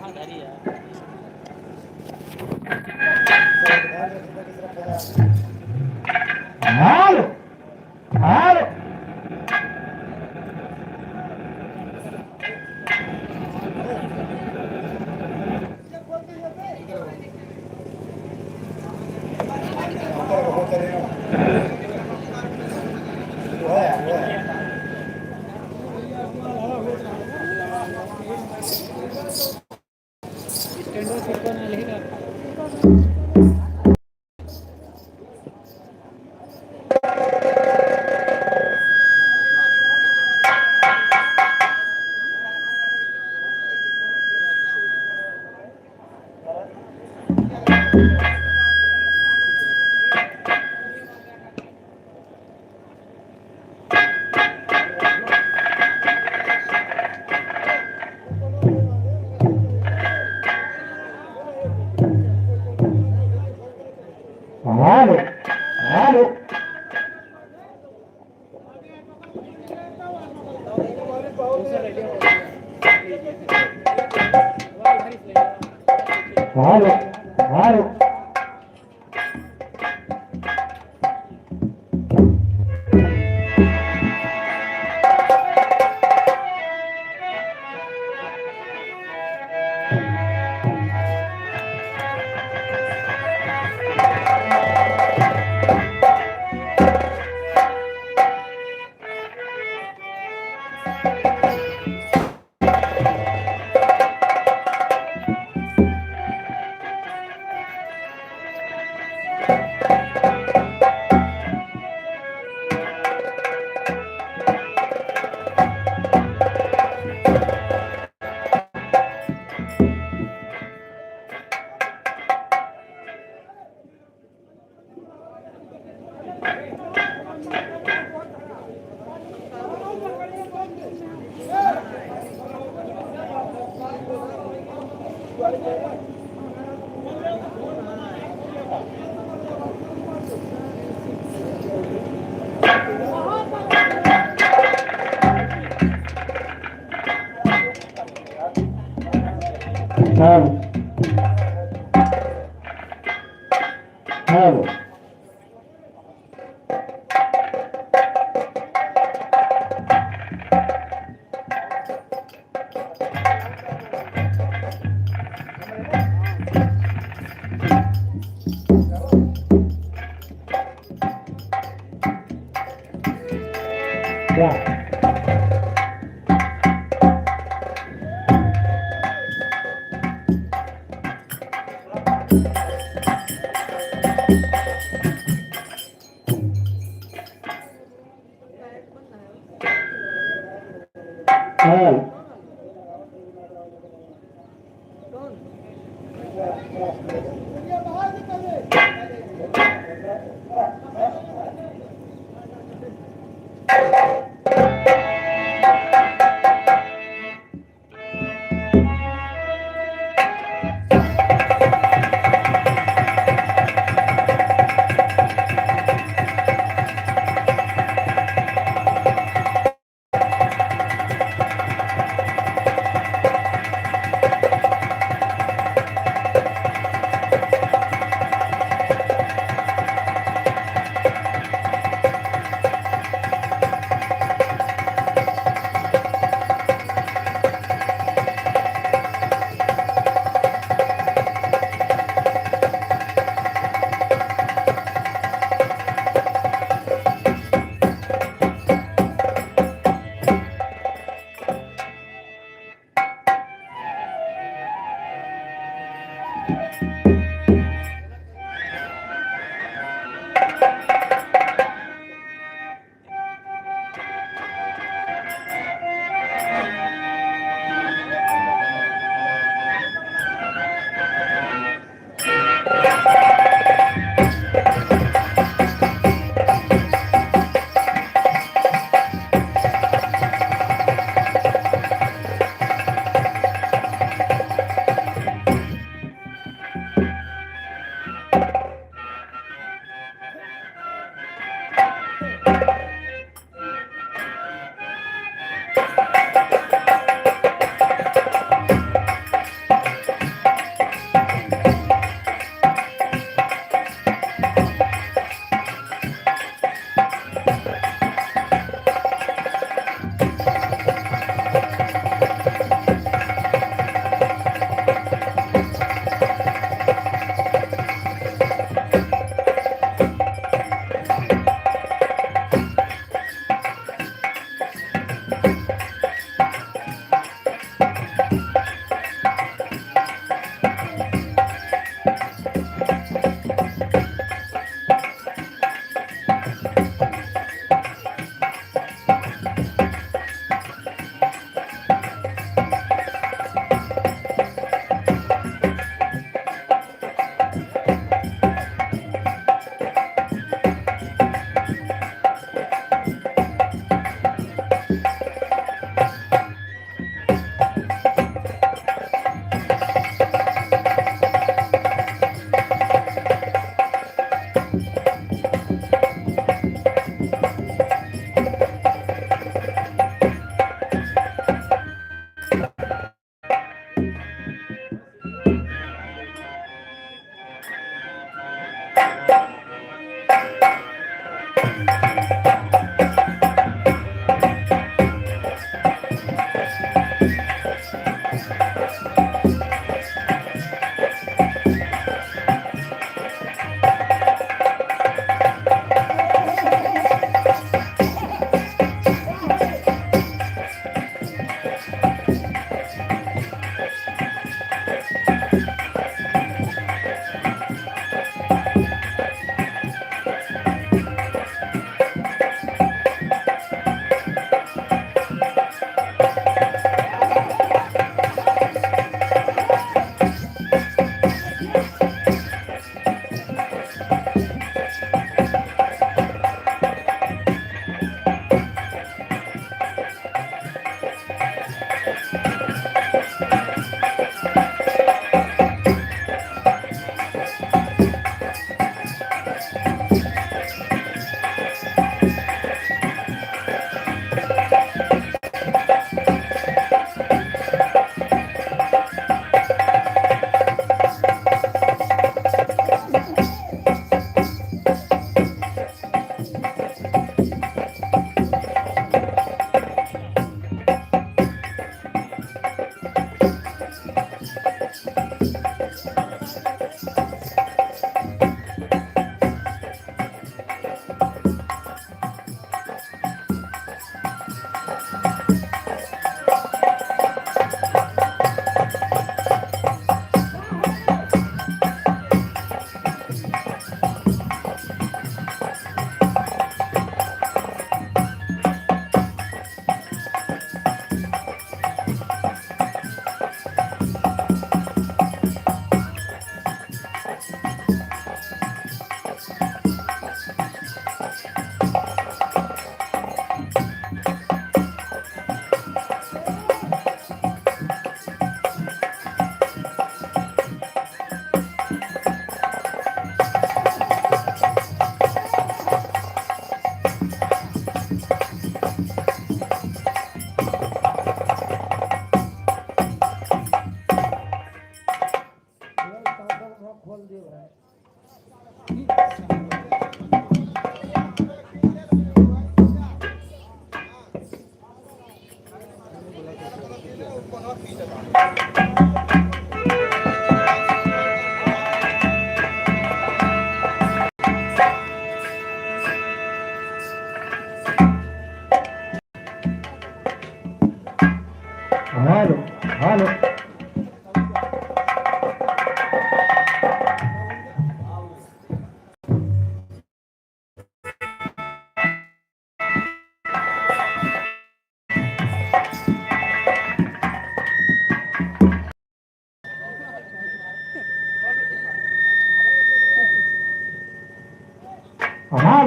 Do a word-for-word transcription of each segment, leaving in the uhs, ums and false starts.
हाल, हाल। Hello, hello. Hello, hello. Hello. Hello.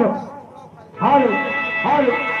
Hello, hello.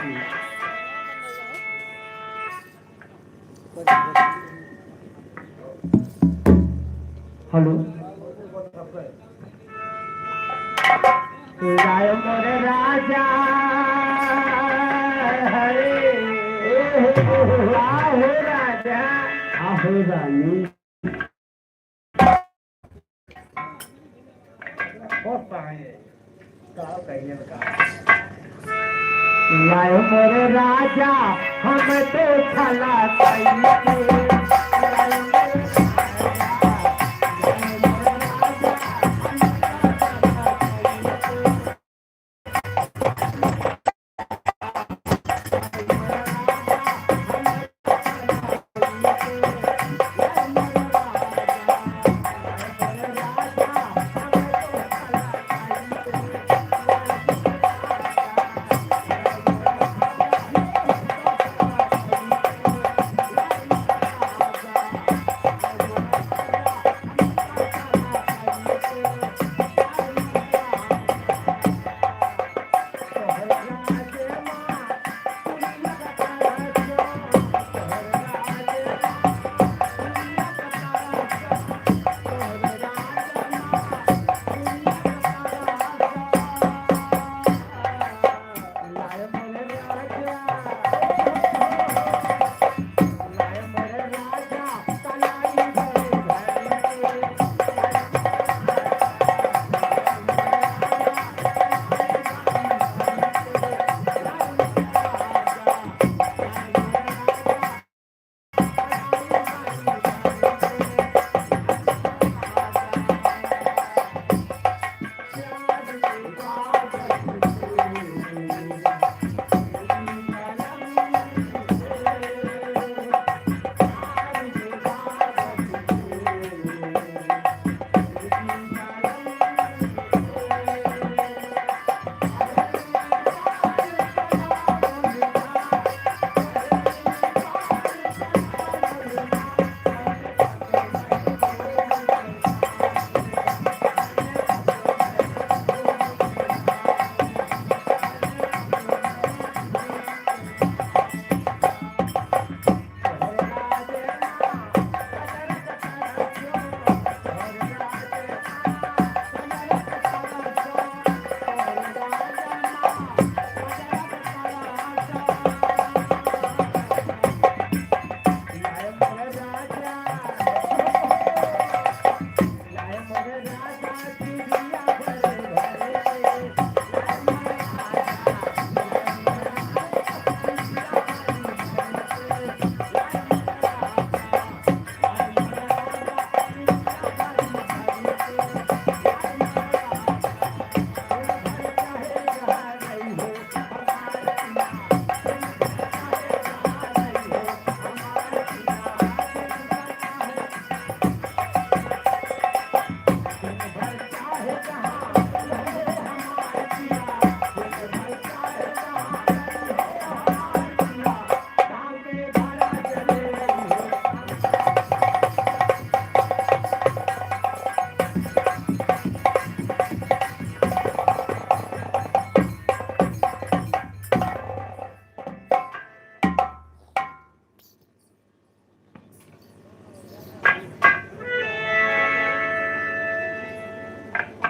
Hello. लायो मोरे राजा, हरे, आहो राजा, आहो रानी। लायो मोरे राजा, हम तो छला कइके।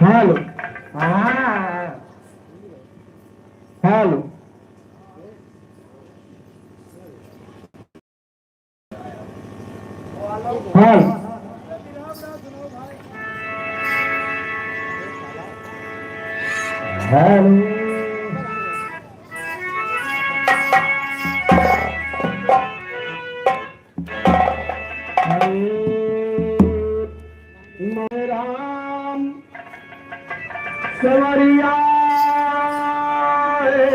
हेलो। हाँ। हेलो। हेलो। हेलो। हरे मोरे राम सवरिया रे,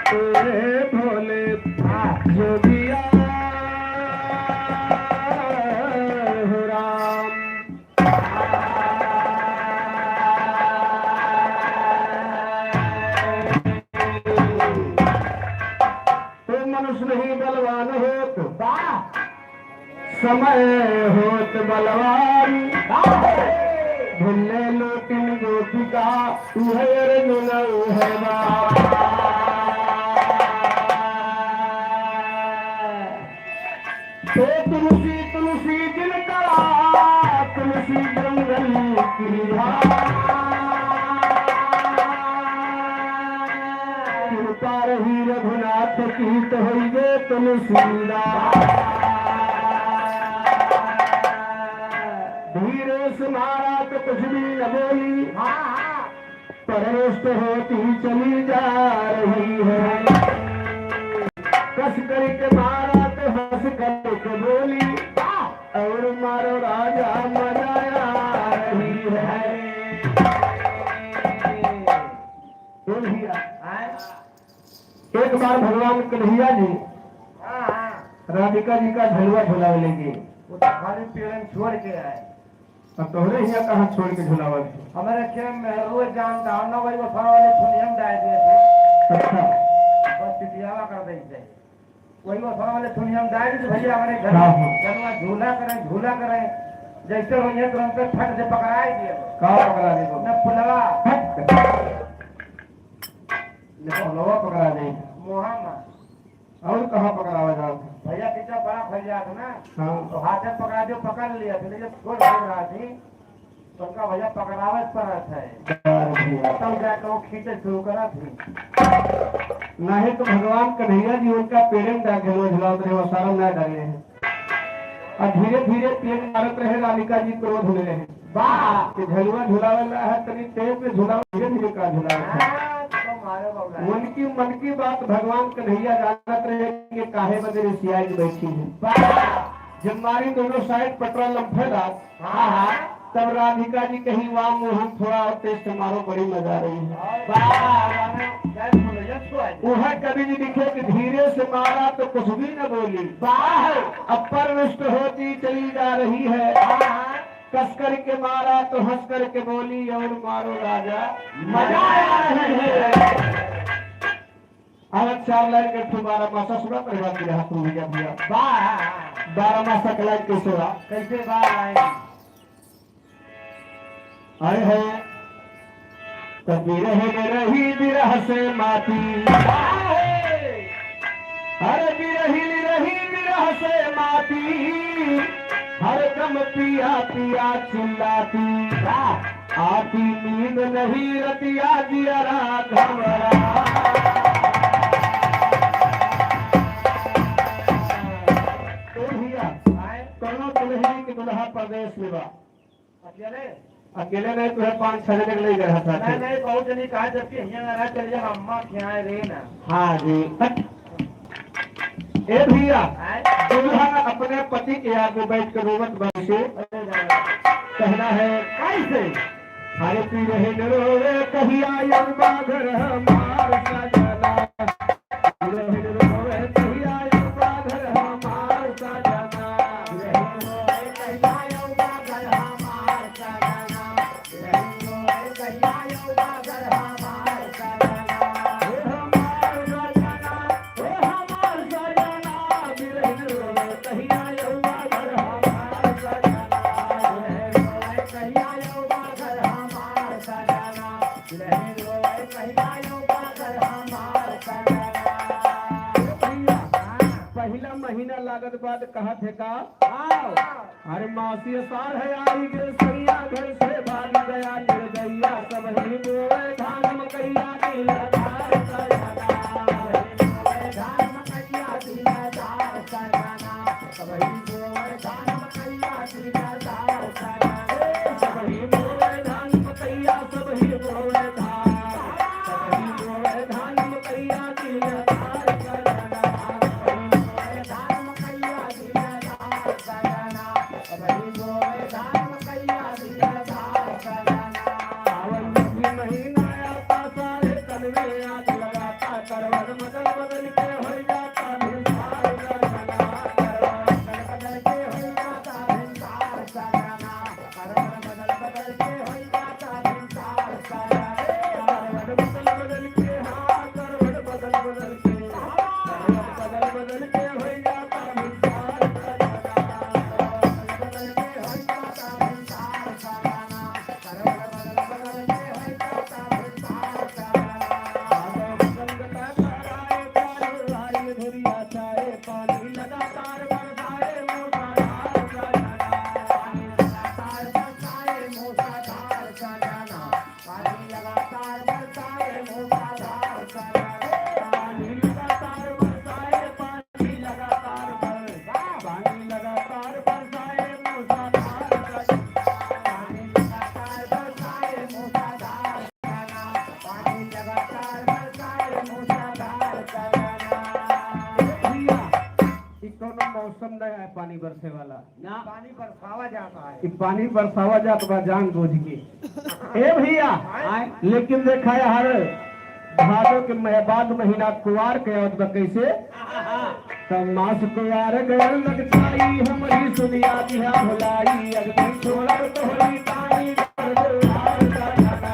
हे भोले जोगिया हो राम। तो मनुष्य नहीं बलवान होत, बा। समय होत बलवान। बा। भुल्ले लोटिन गोपिका, उहे अर्जुन उहे बा। पारही रघुनाथ की तो होइगे तुलसीदास। धीरे से मारा तो कुछ भी न बोली, हाँ, हाँ। पर रुष्ट होती चली जा रही है। कस करके मारा तो हंस करके बोली, और मारो राजा मजा आ रही है। ए भैया, आय? एक बार भगवान कन्हैया जी हाँ, हाँ। राधिका जी का झलुआ झुलावे लेगे। वो तो खाली पेड़न छोड़ के आए। अब तोहरे हियाँ कहाँ छोड़ के झुलावत है? हमारे के मेहरुए जान का ना वही वो फरा वाले थुनिया में डाल दिए थे। अच्छा। बस पिटियावा कर दे थे। वही वो फरा वाले थुनिया में डाल दिए भैया हमारे घर हाँ, हाँ। जनवा झूला करें, झूला करें। जैसे रोइए तो उनके फट से पकड़ाए दिए। का पकड़ा दे वो? न पुलवा। फट। न पुलवा पकड़ा दे। मोहा में। और कहाँ पकड़ावा जात है? भैया, पीछा बड़ा फैल जात है ना, हाँ। तो हाथे पकड़ा दियो, पकड़ लिया, फिर जब छोट छोट रहा थी, तो उनका भैया पकड़ावे पड़त है। यार भैया। तब जाके वो खींचे शुरू करा थी। नहीं तो भगवान कन्हैया जी उनका पेड़े में डाल के झुलावत रहे, वो शर्म ना डरे हैं। और धीरे धीरे पेड़ मारत रहे, राधिका जी क्रोध में रहे। वाह! कि झलुआ झुलावे ला है, तनी तेज में झुलावे, धीरे धीरे का झुलावे है। हाँ, तो मारो बाबा। उनकी मन की बात भगवान कन्हैया जानत रहे कि काहे बदे रिसियाई के बैठी है। वाह! जब मारी दोनों side पटरा लम्फेला, हाँ, हाँ। तब राधिका जी कही, "वाह मोहन, थोड़ा और तेज से मारो, बड़ी मजा आ रही है।" वाह, वाह, वाह, जय बोलो, जय बोलो। वह कवि जी लिखे कि धीरे से मारा तो कुछ भी न बोली। वाह। अब पर रुष्ट होती चली जा रही है। हाँ, हाँ। कस करके मारा तो हंस करके बोली, और मारो राजा, मजा आ रही है। आवत चार line के ठो बारह मासा सुना, पर बात गिरा तू भैया, भैया। वाह। बारह मासा के line कैसे बा? कैसे बा line? आए हैं। तब बिरहिन रही बिरह से माती। वाह। अरे बिरहिन रही बिरह से माती, हरदम पिया पिया चिल्लाती। वाह। आती नींद नहीं रतिया जियरा घबरा। ए भैया, आए। कौनो दुल्हन के दुल्हा परदेश में बा। अकेले? अकेले नहीं, तुहे पाँच छह जने के ले गए हैं साथे। नहीं, नहीं, बहुत जनी कहा, जबकि हियाँ ना चल जा, अम्मा के यहाँ रे ना। हाँ जी। ए भैया, आए? दुल्हन अपने पति के आगे बैठ कर रोवत बाटे। अरे बाबा। कहना है कैसे? हरे पी रहे न रोवे कहिया अउबा घर हमार सजना। पी रहे न रोवे कहिया अउबा घर हमार सजना। पी रहे न रोवे कहिया अउबा घर हमार सजना। पहिला महीना लागत बाद कहत है का? हाँ। अरे मासी साढ़ आई गे सैया घर से भाग गया निर्दयिया, सबही बोए धान मकैया दिया धार सजना। सबही बोए धान मकैया दिया धार सजना। सबही बोए धान मकैया दिया धार सजना। सबही बोए धान मकैया, सबही बोए धान। सबही बोए धान मकैया दिया धार सजना। सबही बोए धान मकैया दिया धार सजना। सावन महीना आता सारे तन में भैया, ई कौनो मौसम न है पानी बरसे वाला। ना। पानी बरसावा जाता है। ई पानी बरसावा जात बा जान बूझ के। ए भैया, आए। लेकिन देखा यार, भादो के मह-, बाद महीना कुआर के आवत बा कैसे? त मास कुआर गयल लगताई, हमरी सुनिया दिया भुलाई, अगली छोड़ब तोहरी ताई, घर दुआर सजना।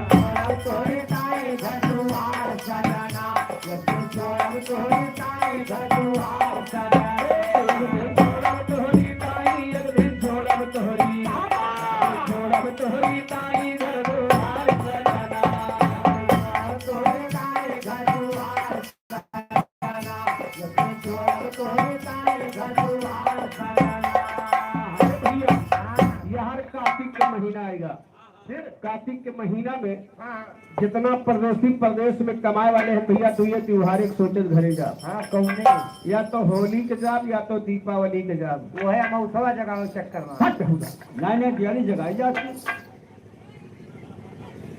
छोड़ब तोहरी ताई, घर दुआर सजना। एक दिन छोड़ब तोहरी ताई, घर दुआर सजना। एक दिन छोड़ब तोहरी ताई, एक दिन छोड़ब तोहरी। छोड़ब तोहरी ताई, घर दुआर सजना। तोहरी ताई, घर दुआर यार, कार्तिक के महीना आएगा। फिर? कार्तिक के महीना में हाँ। जितना परदेसी परदेश में कमाए वाले हैं भैया, दुइये त्योहार एक सोचे घरे जाब। हाँ, कौने? या तो होली के जाब या तो दीपावली के जाब। वो है अमौसवा जगावे चक्कर में। हट बेहुदा। नहीं, नहीं, दियाली जगाई जाती।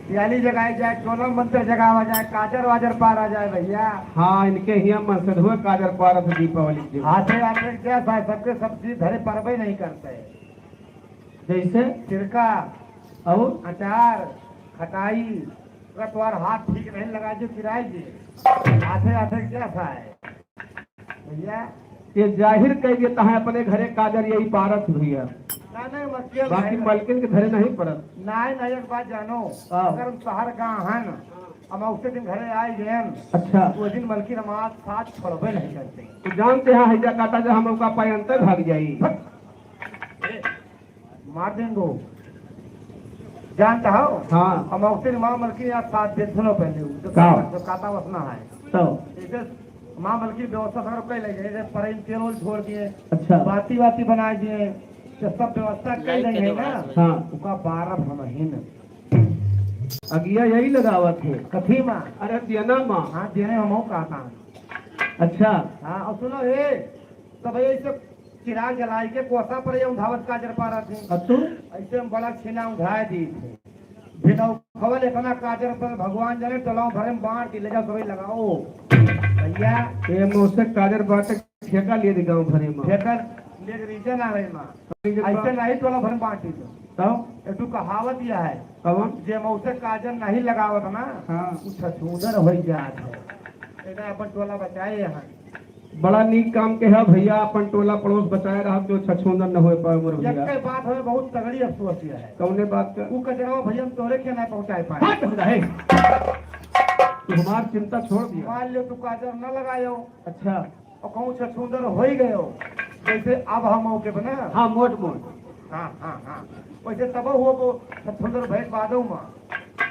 दियाली जगाई जाए, टोला मंदिर जगावा जाए, काजर वाजर पारा जाए भैया। हाँ, इनके हियाँ मनसधुआ काजर पारत दीपावली के दिन। हाथे हाथे क्या भाई, सबके सब चीज धरे परबे नहीं करते। जैसे? सिरका, और? अचार, खटाई, अगर तुम्हारा हाथ ठीक नहीं लगा जो किराए जी। हाथे हाथे क्या था है? भैया। ये जाहिर कह देता है अपने घरे काजर यही पारत भैया। ना, नहीं, मलकिन बाकी नहीं। मलकिन के घरे नहीं पड़त। नहीं, नहीं, एक बात जानो, हाँ। अगर हम शहर का हन, हम उसे दिन घरे आए गए, अच्छा। वो दिन मलकिन हमारे साथ छोड़बे नहीं करते। तो जानते हैं, हैजा काटा जो हम लोग का पाए अंतर भाग जाई। हट। मार देंगे। जानता हो? हाँ। हम उसे माँ मलकिन यार साथ दिन सुनो पहले, जो का? जो काटा वसना है। तो? जैसे माँ मलकिन व्यवस्था सब कर ले, जैसे पर इन तेल ओल छोड़ दिए, अच्छा। बाती वाती बना दिए, तो सब व्यवस्था कर लाइके देंगे ना। हाँ। उका बारह हम ही न। अगिया यही लगावत है। कथी माँ? अरे दियना माँ। हाँ, देने हम हो कहता है। अच्छा। हाँ, और सुनो, ए, तो भैया, इसे चिराग जलाए के कोसा पर ये उंधावत काजर पारा थे। और तू? ऐसे हम बड़ा छीना उंधाए दी थे। भिनौखवल इतना काजर पर भगवान जाने, टोलाव भरे में बांट के ले जाओ, सभी लगाओ। भैया। ये मौसक काजर बांटे ठेका लिए दी गाँव भरे में। ठेका लिए के रीजन आ रही माँ। रीजन ऐसे बा- नहीं टोला भरे में बांटी तो। तब? एक ठो कहावत यह है। कौन? जे मौसक काजर नहीं लगावत ना, हाँ। उ छछूंदर हो जात है। इधर अपन टोला बचाए यहाँ। बड़ा नीक काम के है भैया, अपन टोला पड़ोस बचाए रहा, जो छछूंदर न होए पाए मोर भैया। एक बात हमें बहुत तगड़ी अफसोस यह है। कौने बात का? उ कजरवा भैया हम तोरे के ना पहुंचाए पाए। हट, हट, हे। तू हमार चिंता छोड़ दिया। मान लो तू काजर न लगायो। अच्छा। और कहूँ छछूंदर हो ही गयो, जैसे अब हम मौके पे ना। हाँ, मोट मोट। हाँ, हाँ, हाँ। वैसे तब हुआ को छछूंदर भैंस बादो माँ।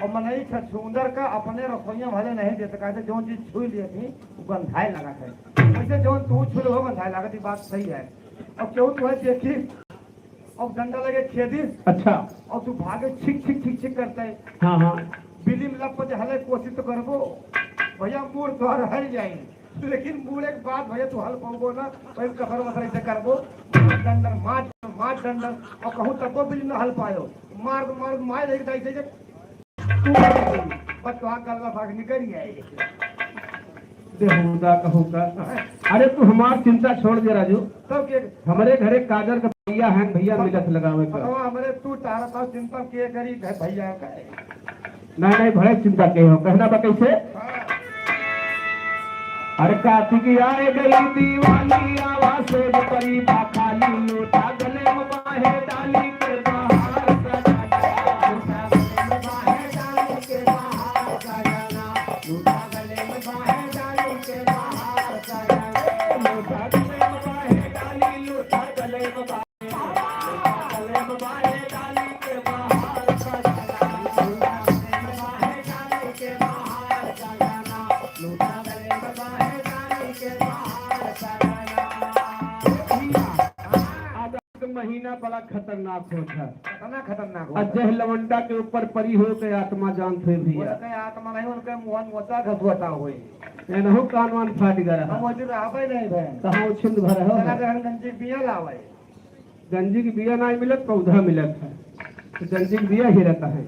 और मनई छछूंदर का अपने रसोइया भले नहीं देते, कहते जौन चीज छुई लिए थी, वो गंधाए लगा थे। वैसे जौन तू छुल हो, गंधाए लगा थी, बात सही है। और क्यों तू है देखी, और डंडा लगे खेदी। अच्छा। और तू भागे छिक छिक छिक छिक करते है। हाँ, हाँ। बिल्ली में लप जे हले कोशिश तो करबो, भैया मूड़ तोहर हल जाई, लेकिन मूड़े के बाद भैया तू हल पाबो ना, वही कसर वसर ऐसे करबो, डंडर मार, मार डंडर, और कहूँ तब वो बिल्ली ना हल पायो, मार, मार, मार एक दाई से जे तू बस वहाँ गल्ला भाग निकल जाए। बेहुदा कहूँ का। अरे तू हमार चिंता छोड़ दे राजू। तब के? हमरे घरे काजर का भैया हैं, भैया मिलत लगावे का। बताओ, हमरे तू तारा था चिंता के करी घर भैया का है। नहीं, नहीं, बड़े चिंता के हो, कहना बा कैसे? हाँ। अरे कार्तिक आए गई दिवाली, आवा सेज परी बा खाली, लोटा गले में बाहे डाली के बाहर सजना। लोटा गले में बाहे डाली के बाहर सजना। लोटा गले में बाहे डाली के बाहर सजना। लोटा गले में बाहे डाली, लोटा गले में बाहे महीना बड़ा खतरनाक होत है। कितना खतरनाक होत है। जह लवंडा के ऊपर परी हो के आत्मा जानत है भैया। उनके आत्मा नहीं, उनके मुहन मोचा घसुआता होई। एनहु कान वान फाट गया रहा। हम वजू रहबे नहीं भैन। कहाँ उछिंद भर हो? चला गहन गंजी बिया लावे। गंजी के बिया नाहीं मिलत, पौधा मिलत है। तो गंजी के बिया ही रहता है।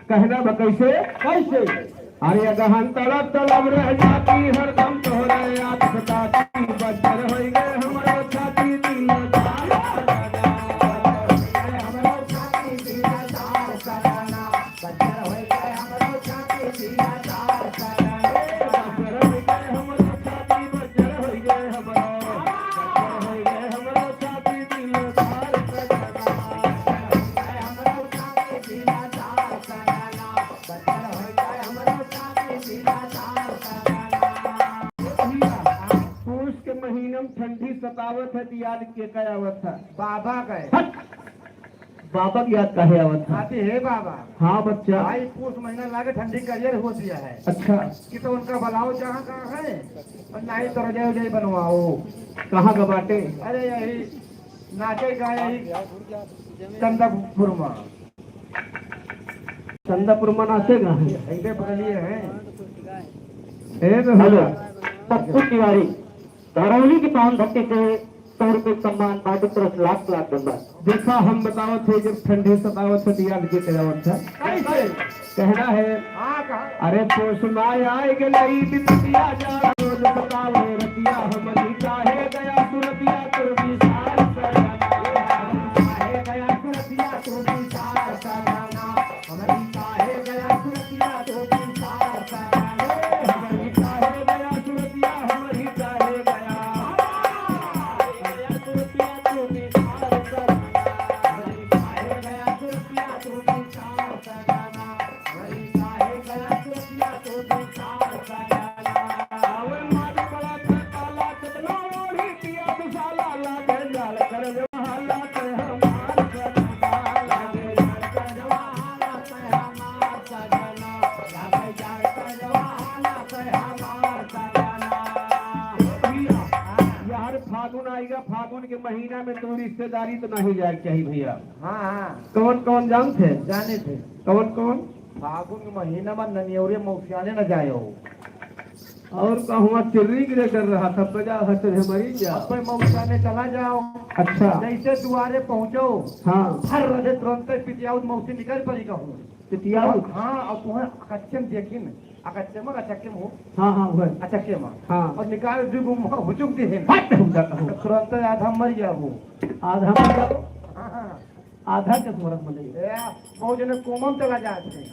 कहना बा कैसे? कैसे? अरे अगहन तड़प तड़प रह जाती, हरदम तोहरे याद सताती। बज्जर होई गए हमरो छाती, दिलदार सजना। बज्जर होई गए हमरो छाती, दिलदार सजना। बज्जर होई गए हमरो छाती, दिलदार सजना। बज्जर होई गए हमरो छाती, बज्जर होई गए हमरो। बज्जर होई गए हमरो छाती, दिलदार सजना। बज्जर होई गए हमरो छाती, दिलदार सजना। पूस के महीना में ठंडी सतावत है, तो याद के का आवत है? बाबा का है। हट! बाबा की याद काहे आवत है? आते हे बाबा। हाँ बच्चा। भाई, पूस महीना लागे, ठंडी करियर हो दिया है। अच्छा। कि तो उनका बुलाओ जहाँ कहाँ है, और नाही तो रजाई उजाई बनवाओ। कहाँ का बाटे? अरे यही नाचे गाए यही चंदापुर में। चंदापुर में नाचे गाए हैं। ऐसे बदलिए हैं। ए बे हेलो। पप्पू तिवारी, धरौली की पावन धरती से सौ रुपये सम्मान, बाटी तरफ लाख लाख धन्यवाद। देखा, हम बतावत है, जब ठंडी सतावत है, तो याद के करावत है। कैसे? कहना है, हाँ, कहा। अरे पोस माय आए गलई बिपतिया, जा रोज बतावे रतिया, हमरी काहे गया सुरतिया, तू विशाल सजना। हमरी काहे गया सुरतिया, तू विशाल सजना। हमरी काहे गया सुरतिया, तू विशाल सजना। हमरी काहे गया सुरतिया, हमरी काहे गया। गया सुरतिया, तू विशाल सजना। हमरी काहे गया सुरतिया, तू विशाल सजना। यार, फागुन आएगा, फागुन के महीना में तू रिश्तेदारी तो नहीं जाए के चाहिए भैया। हाँ, हाँ। कौन कौन जानत है? जाने थे। कौन कौन? फागुन के महीना में ननियौरे मौसियाने न जाए हो। और कहूँ चिर्री गिरे कर रहा था, बजा हट रे हमारी जा। अब भाई मौसियाने चला जाओ। अच्छा। जैसे दुआरे पहुँचो, हाँ। हर रहे तुरंत पितियाउत मौसी निकल पड़ी कहूँ। पितियाउत? हाँ, और तुम्हें अकच्चे में देखी न, अकच्चे में, अचक्के में हो। हाँ, हाँ, वह। अचक्के में। हाँ। और निकाल दी गुम हुचुक दी है। हट, हम जाता हूँ। तुरंत आधा मर गया वो। आधा मर गया वो? हाँ, हाँ। आधा के स्मरण में नहीं। ए, बहुत जने कोमम चला जात है।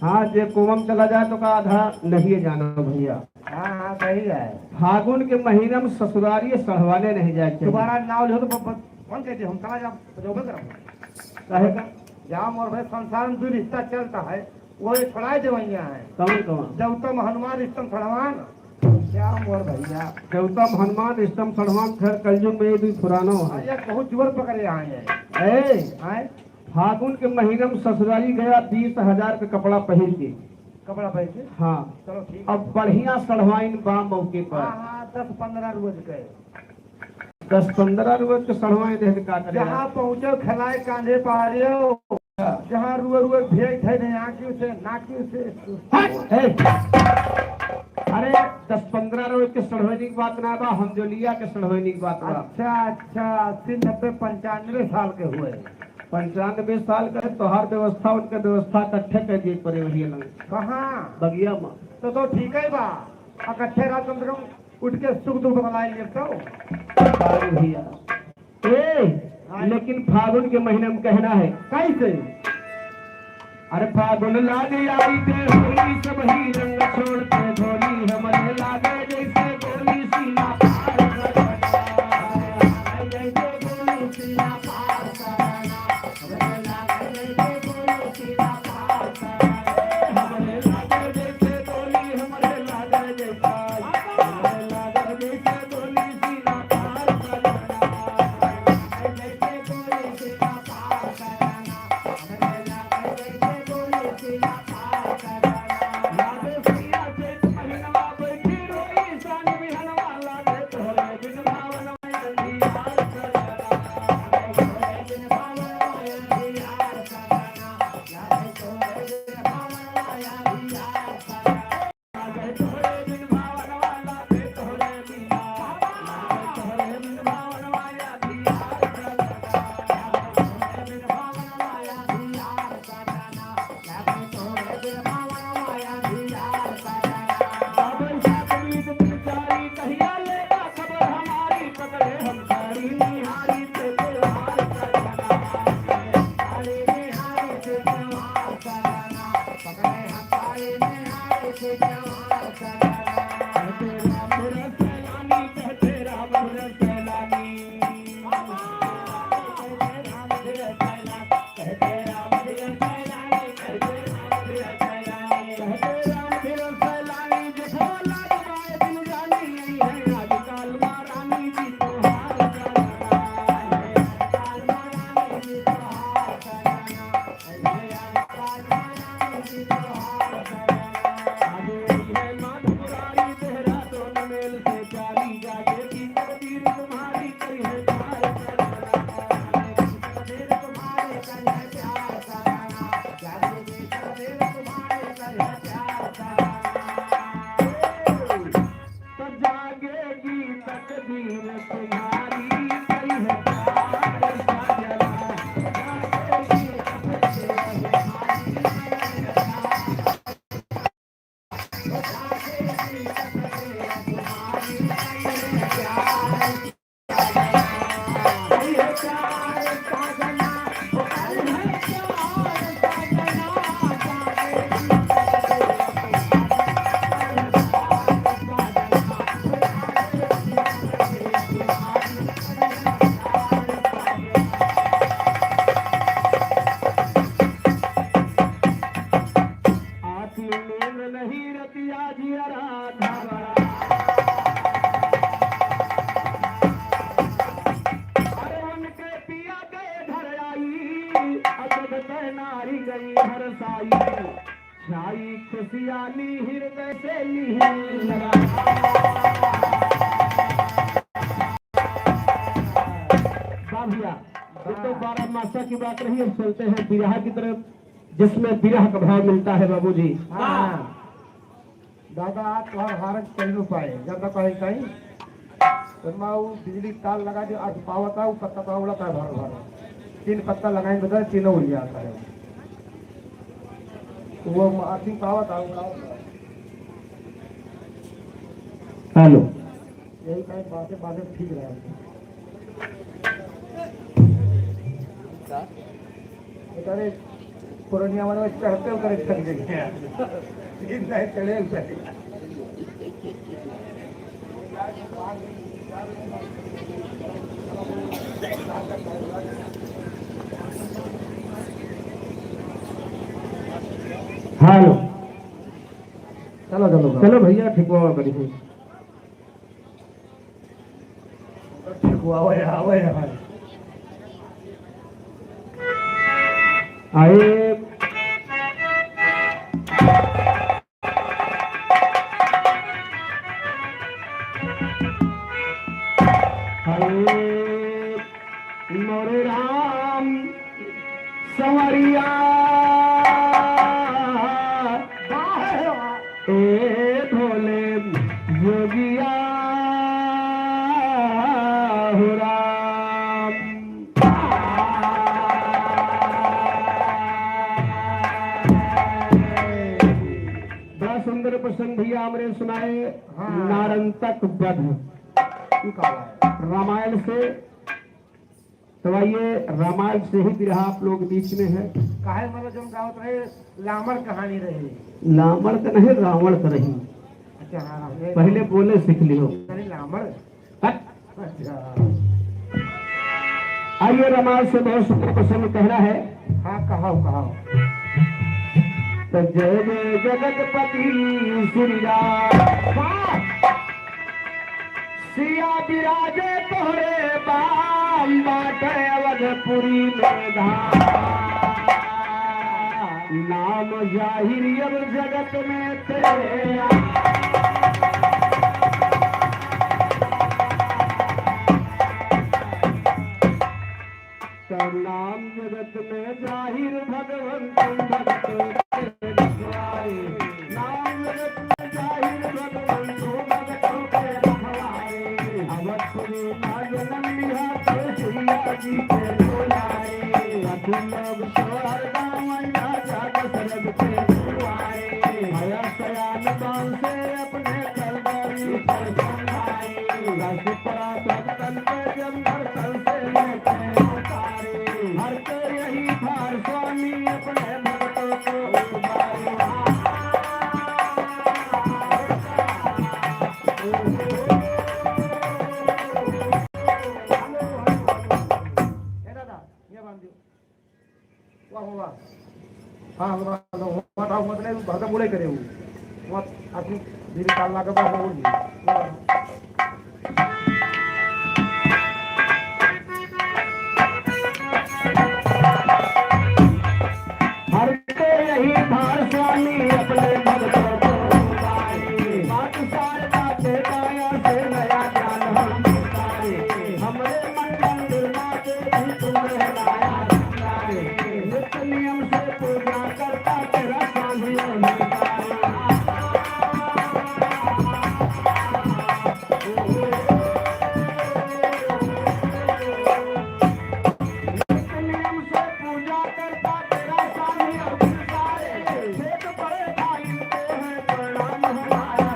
हाँ, जे कोमम चला जाए तो का आधा नहीं जाना भैया। हाँ, हाँ, सही है। फागुन के महीना में ससुरारी सढ़वाने नहीं जाए के चाहिए। दोबारा नाव लिहो तो ब-, ब-, फोन कर दे, हम चला जा, बजौबे करब। काहे का? जा मोर भाई, संसार में दो रिश्ता चलता है, वो ये छोड़ा देवैया है। कौन कौन? देवता में हनुमान, रिश्तम सढ़वान। क्या मोर भैया? देवता में हनुमान, रिश्तम सढ़वान, खैर कलयुग में ये दो पुरानो है। अरे बहुत जोर पकड़े आए हैं। ए, आए? फागुन के महीना में ससुरारी गया बीस हजार के कपड़ा पहिर के। कपड़ा पहिर के? हाँ। चलो ठीक है। अब बढ़िया सढ़वाइन बा मौके पर। हाँ, हाँ, दस पन्द्रह रोज के। दस पन्द्रह रोज के सढ़वाइन है तो का करे? जहाँ पहुँचो खिलाए कांधे पहाड़ियो, हाँ। जहाँ रुए रुए भेज थे नहीं आँखी से, नाकी से। हट! ए! अरे, दस पन्द्रह रोज के सढ़वाइन की बात ना बा, हम जो लिया के सढ़वाइन की बात बा। अच्छा, अच्छा, अस्सी, नब्बे, पंचानवे साल के हुए। पंचानबे साल का तोहार व्यवस्था, उनके व्यवस्था इकट्ठे कर दिए पड़े वही अलग। कहाँ? बगिया में। तो, तो ठीक है बा, इकट्ठे रात कम से कम उठ के सुख दुख बतलाई लेब तो। अरे भैया, ए, हाँ। लेकिन फागुन के महीना में कहना है। कैसे? अरे फागुन लागे आई के होली, सब ही रंग छोड़ के धोली, हमरे लागे जैसे गोली सीना पार कर। जैसे गोली सीना पार कर। तो जागेगी तकदीर तुम्हारी, कई है प्यार सजना। आती नींद नहीं रतिया जियरा घबरा। अरे उनके पिया के घर आई, अजब तैनारी गई हर साई। छाई खुशियाली हृदय से ली। वाह भैया, ये तो बारह मासा की बात रही। अब चलते हैं बिरहा की तरफ, जिसमें बिरह का भाव मिलता है बाबूजी। हाँ। दादा, आज तोहर हारन चल न पाए, ज्यादा कहे कहीं। तो मैं वो बिजली तार लगा दे, आज पावत है, वो पत्ता तो उड़त है भर भर। तीन पत्ता लगाए बता, तीनों उड़ जाता है। वो आदमी पावत है, वो पावत है। हेलो। यही टाइम बातें, बातें ठीक रहे। का? बेचारे पुरनिया वाले चढ़ते उतरे थक गए हैं। इतना ही चढ़े उतरे। हेलो। चलो, चलो, चलो। चलो भैया, ठीक हुआ करी। आवे, आवे, आवे। आए। हरे मोरे राम। संवरिया, ए भोले योगिया हो राम। बड़ा सुंदर प्रसंग भैया हमरे सुनाए, हाँ। नारंतक वध। ई का बा? रामायण से तो आइए, रामायण से ही बिरहा आप लोग बीच में है। काहे मतलब जौन गावत रहे, लामड़ कहानी रही। लामड़ का नहीं, रावण का रही। अच्छा, हाँ, हाँ, ये पहले बोले सीख लियो। अरे लामड़। हट। अच्छा। आइए, रामायण से बहुत सुंदर प्रसंग कह रहा है। हाँ, कहाओ, कहाओ। तो जय जय जगतपति श्री राम। वाह। सिया बिराजे तोहरे बाम बाटे अवधपुरी में धाम। नाम जाहिर अब जगत में तेरा। तो नाम जगत में जाहिर भगवंत भगत के रखवारे। नाम जगत में जाहिर भगवंत भगत के रखवारे। अवध पुरी का जन्म लिहा तो सिया जी के दुलारे। अति लोग सोहर गावन राजा दशरथ के दुआरे। भया सयान बाल से अपने दरबारी पर संभारे। रस परा भक्तन पे जब नर्तन से लेते उतारे। हर के यही भार हलवा लो, हुआ था, हुआ तो नहीं, भरता मुड़े करे हुए। हुआ आदमी धीरे ताल लगा बा, हुआ नहीं। हर को यही भार स्वामी अपने भक्तों को पाए। बात शारदा के काया से नया ज्ञान हम पाए। हमरे मन मंदिर माँ के भी तुम रहलाया। नित्य नियम से पूजा करता तेरा साधु अनुसार। नित्य नियम से पूजा करता तेरा साधु अनुसार। खेत बड़े भाई को है प्रणाम हमारा।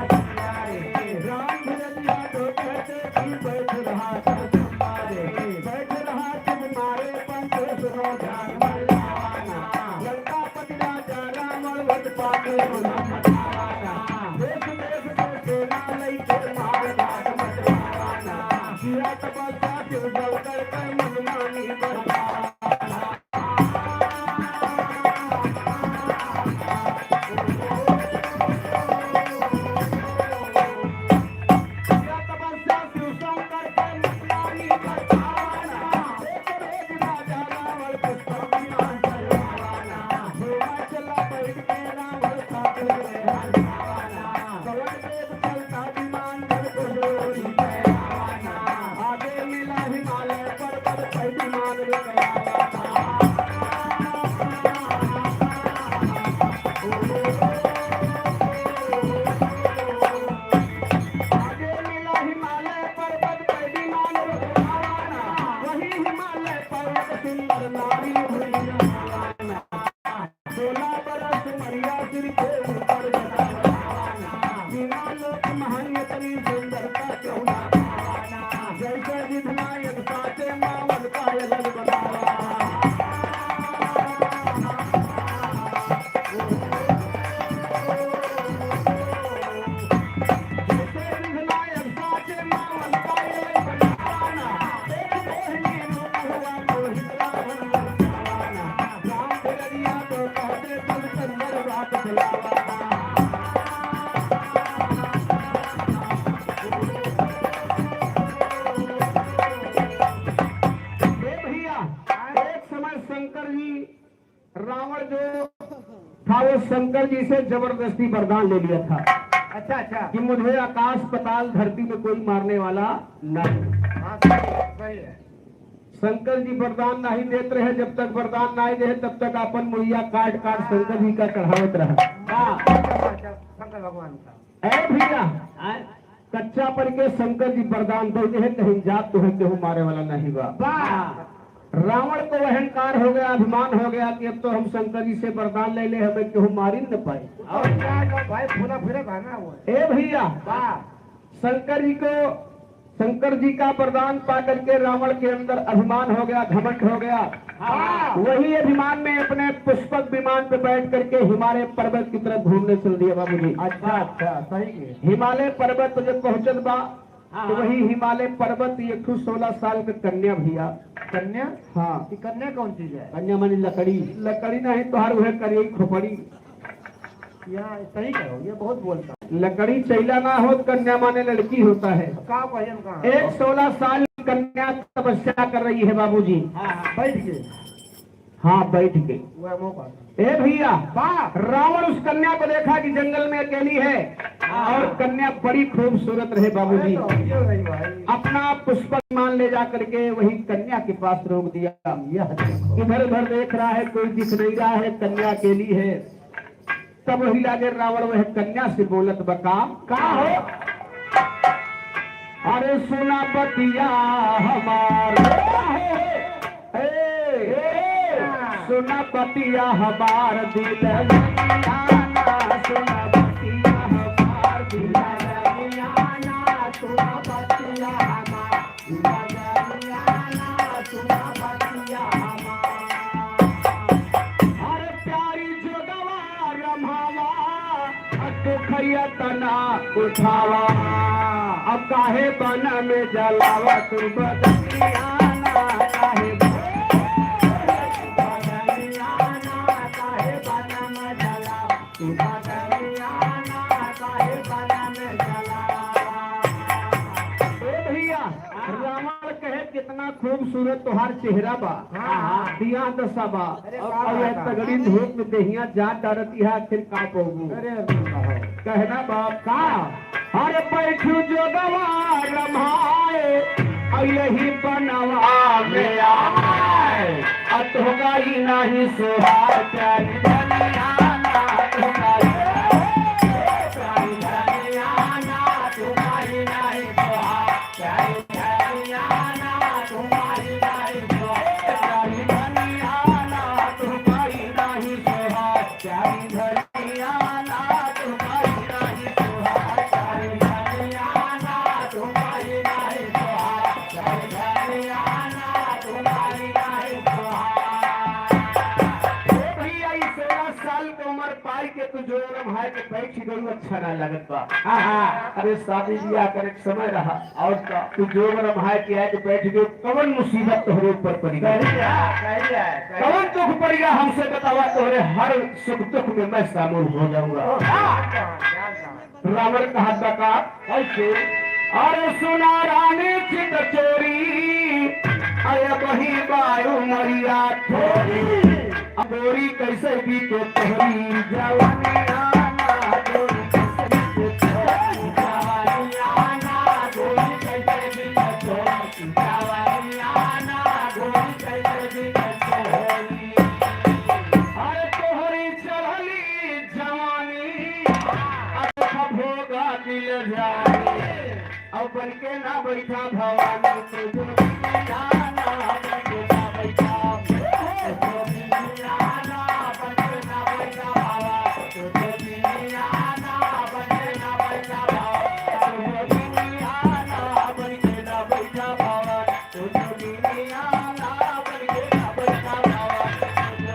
राम धीरज यादव कहते कि बैठ रहा था तुम्हारे, बैठ रहा तुम्हारे पंथ सुनो ध्यान मल्लाना। लंकापति राजा रावण वध पाके उन्हें मचाना। देश देश से सेना लइके मार धाड़ मचाना। किया तपस्या शिव शंकर के मनमानी बरपाना। आगे मिला हिमालय पर्वत पे विमान रुकवाना, वही हिमालय पर्वत सुंदर नारी भुइयां। सोलह बरस उमरिया सिर के ऊपर जटावाना, बिना लोक महान इतनी सुंदरता क्यों ना पावाना। जैसे विधना एक साचे मावन का अलग बनावा। हे भैया, एक समय शंकर जी, रावण जो था, वो शंकर जी से जबरदस्ती वरदान ले लिया था। अच्छा, अच्छा। कि मुझे आकाश, पाताल, धरती में कोई मारने वाला नहीं। हाँ, सही है, सही है। शंकर जी वरदान नहीं देत रहे, जब तक वरदान नहीं दे, तब तक अपन मुड़िया काट काट शंकर जी का चढ़ावत रहे। हाँ, शंकर भगवान का। ए भैया, आय। कच्चा पर के शंकर जी वरदान दे दे, कहीं जात तो है, केहू मारे वाला नहीं बा। वाह। रावण को अहंकार हो गया, अभिमान हो गया कि अब तो हम शंकर जी से वरदान ले ले, हमें केहू मारी न पाए। और क्या लो भाई, फूला फिरे भागा हुआ है। ए भैया, वाह। शंकर जी को, शंकर जी का वरदान पा करके रावण के अंदर अभिमान हो गया, घमंड हो गया। हाँ। वही अभिमान में अपने पुष्पक विमान पे बैठ करके हिमालय पर्वत की तरफ घूमने चल दिया बाबूजी। अच्छा, अच्छा, सही है। हिमालय पर्वत पे जब पहुंचत बा, हाँ, तो हाँ। वही हिमालय पर्वत एक ठो सोलह साल का कन्या भैया। कन्या? हाँ। ये कन्या कौन चीज है? कन्या माने लकड़ी। लकड़ी नहीं, तोहार वह करिए खोपड़ी। या सही कहो, ये बहुत बोलता है। लकड़ी चैला ना हो, कन्या माने लड़की होता है। का भजन कहाँ? एक सोलह साल कन्या तपस्या कर रही है बाबूजी। हाँ, हाँ, बैठ के। हाँ, बैठ के। वह मौका। ए भैया, वाह। रावण उस कन्या को देखा कि जंगल में अकेली है हाँ। और कन्या बड़ी खूबसूरत रहे बाबूजी। अरे तो ये रही भाई। अपना पुष्पक विमान ले जा करके वही कन्या के पास रोक दिया। यह देखो। इधर उधर देख रहा है, कोई दिख नहीं रहा है, कन्या अकेली है। तब वही लागे रावण वह कन्या से बोलत बा का? का हो? अरे सुना बतिया हमार, ए, ए, सुना बतिया हमार दिल, सुना बतिया हमार दिल, सुना बतिया हमार। अरे प्यारी जोगवा रमावा, दुखैया तना उठावा। अब काहे बन में जलावा तू बदनिया ना, काहे बदनिया ना, काहे बन ए भैया, रावण कहे, "कितना खूबसूरत तोहार चेहरा बा, हाँ। बियाह दशा बा, अरे और बाप रे यह बाप। तगड़ी धूप में देहिया जा डरती है, आखिर का पौबू?" अरे बाप। कहना बाप का, "अरे बैठू जोगवा रमाए, अइलही बनवा में आए, आ तोहका ई नाही सोहाय, प्यारी धनिया ना तोहका ई, प्यारी धनिया ना तोहका ई नाही सोहाय, प्यारी धनिया ना तोहका ई नाही सोहाय, प्यारी धनिया ना तोहका ई नाही सोहाय, प्यारी धनिया ना तोहका ई नाही सोहाय, प्यारी धनिया ना तोहका ई नाही सोहाय, प्यारी धनिया ना तोहका ई नाही सोहाय।" ए भैया, ई सोलह साल के उम्र पाई के तू जोर भाई के बैठ गई, अच्छा ना लगत बा। हाँ, हाँ। अरे शादी ब्याह करे के समय रहा, और का? तू जोर भाई के आए के बैठ गई, कवन मुसीबत तोहरे ऊपर पड़ी गई? कही जा, कही जा, कही जा। कवन दुख पड़ी गया हमसे बतावा, तोहरे हर सुख दुख में मैं शामिल हो जाऊंगा। हाँ, हाँ, हाँ, हाँ। रावण कहत बा का? कैसे? अरे सुना रानी चित चोरी, अरे बही बायु मरिया थोरी, गोरी कैसे बीते तोहरी जवानी आना, गोरी कैसे बीते तोहरी जवानी आना, गोरी कैसे बीते तोहरी जवानी आना, गोरी कैसे बीते तोहरी। अरे तोहरी चढ़ली जवानी, अब भोगा दिल जानी। अब बन के ना बैठा भवानी, तू जो दुनिया ना बन के ना बैठा। तू जो दुनिया ना बन के ना बैठा भवानी, तू जो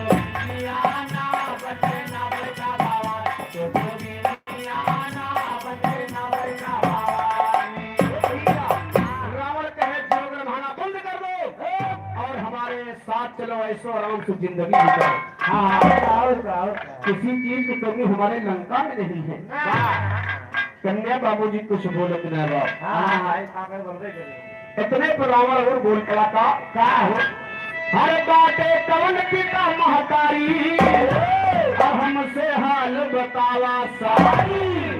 दुनिया ना बन के ना बैठा भवानी, तू जो दुनिया ना बन के ना बैठा भवानी। रावण कहे, "जोग रमाना बंद कर दो और हमारे साथ चलो, ऐशो आराम से जिंदगी बिताओ।" हाँ, हाँ, और क्या, और क्या? किसी चीज की कमी हमारे लंका में नहीं है। हाँ। कन्या बाबूजी कुछ बोलत ना बा। हाँ, हाँ, हाँ, ये पागल बोल रहे हैं। इतने पर रावण और बोल पड़ा, का, का हो? हर बाटे कवन पिता महतारी, अब हमसे हाल बतावा सारी।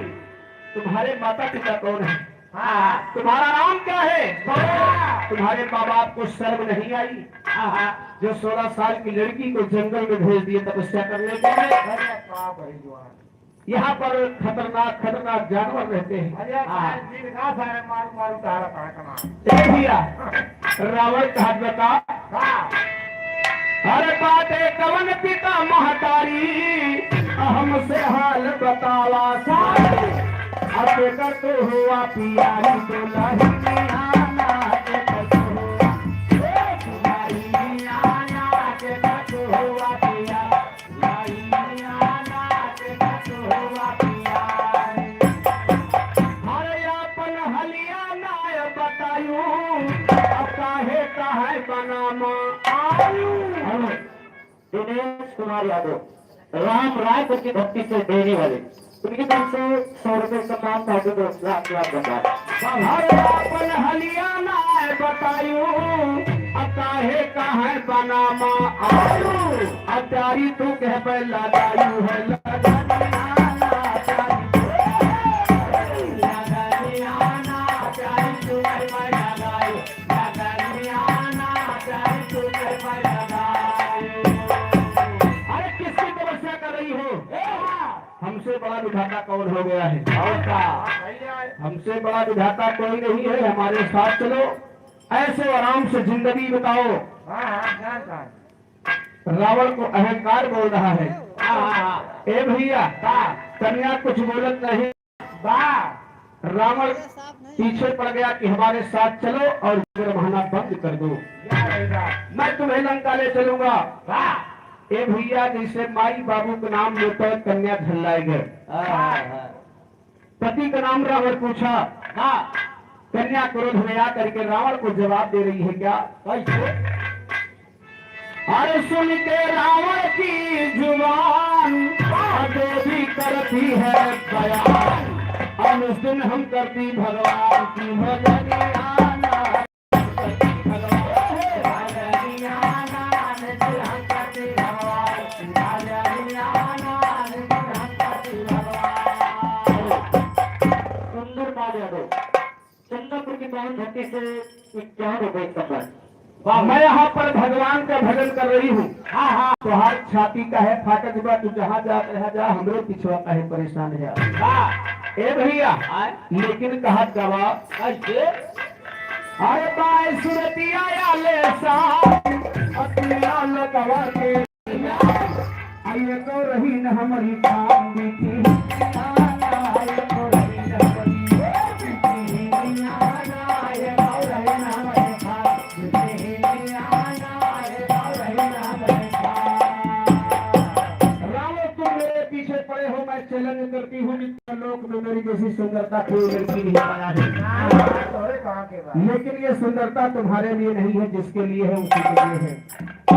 तुम्हारे माता पिता कौन है? हाँ। तुम्हारा नाम क्या है? हाँ। तुम्हारे माँ बाप को शर्म नहीं आई? हाँ, हाँ। जो सोलह साल की लड़की को जंगल में भेज दिए तपस्या करने के लिए। अरे बाप रे जवान। यहाँ पर खतरनाक, खतरनाक जानवर रहते हैं। अरे, हाँ। सारे जीव ना सारे मारू, मारू तारा कहाँ कहाँ। ए भैया, रावण कहत बा का? हाँ। अरे बाटे कवन पिता महतारी, हमसे हाल बतावा सारी। अब बेटा तो हुआ पियारी दुल्हनिया ना, बेटा तो हुआ, ए दुल्हनिया ना, बेटा तो हुआ पिया। अरे आपन हलिया नाय बतायू, अब काहे काहे बनामा आयु। हेलो, दिनेश कुमार यादव, राम राय की भक्ति से डेरी वाले। उनकी तरफ से सौ रुपए का नाम धागे दो लाख लाख बता। हर आपन हलिया ना बतायू, अब काहे काहे बनामा आयु। अब प्यारी तू कह पे लगायू है लगनिया ना प्यारी। लगनिया ना प्यारी तू कह पे लगायू। अरे किसकी तपस्या कर रही हो? हमसे बड़ा विधाता कौन हो गया है? हमसे बड़ा विधाता कोई नहीं है, हमारे साथ चलो, ऐशो आराम से जिंदगी बिताओ। रावण को अहंकार बोल रहा है। ए भैया, कन्या कुछ बोलत नहीं। बा। रावण पीछे पड़ गया कि हमारे साथ चलो और जोग रमाना बंद कर दो। मैं तुम्हें लंका ले चलूंगा। बा। ए भैया, जैसे माई बाबू का नाम लेते कन्या झल्लाए गए। हाँ, हाँ। पति का नाम रावण पूछा। बा। कन्या क्रोध में आ करके रावण को जवाब दे रही है क्या? कैसे? अरे सुन के रावण की जुबान, देवी करती है बयान। और उस दिन हम करती भगवान की भजनिया। सुंदर बात यादव। चंद्रपुर की पावन धरती से इक्यावन रुपए का संबंध। वाह, मैं यहाँ पर भगवान का भजन कर रही हूँ। हाँ, हाँ। तोहार छाती काहे फाटत बा, तू जहाँ जात रहा जा, हमरो पिछवा काहे परेशान है। वाह। ए भैया, आय। लेकिन कहत का बा, कैसे? अरे बाय सुरतिया या ले सा, अतिया लगवा के। अरे तो रही न हमारी काम बीती। रावण, तुम मेरे पीछे पड़े हो, मैं challenge करती हूँ कि लोक में मेरी जैसी सुंदरता कोई लड़की नहीं पाया है। लेकिन ये सुंदरता तुम्हारे लिए नहीं है, जिसके लिए है उसी के लिए है।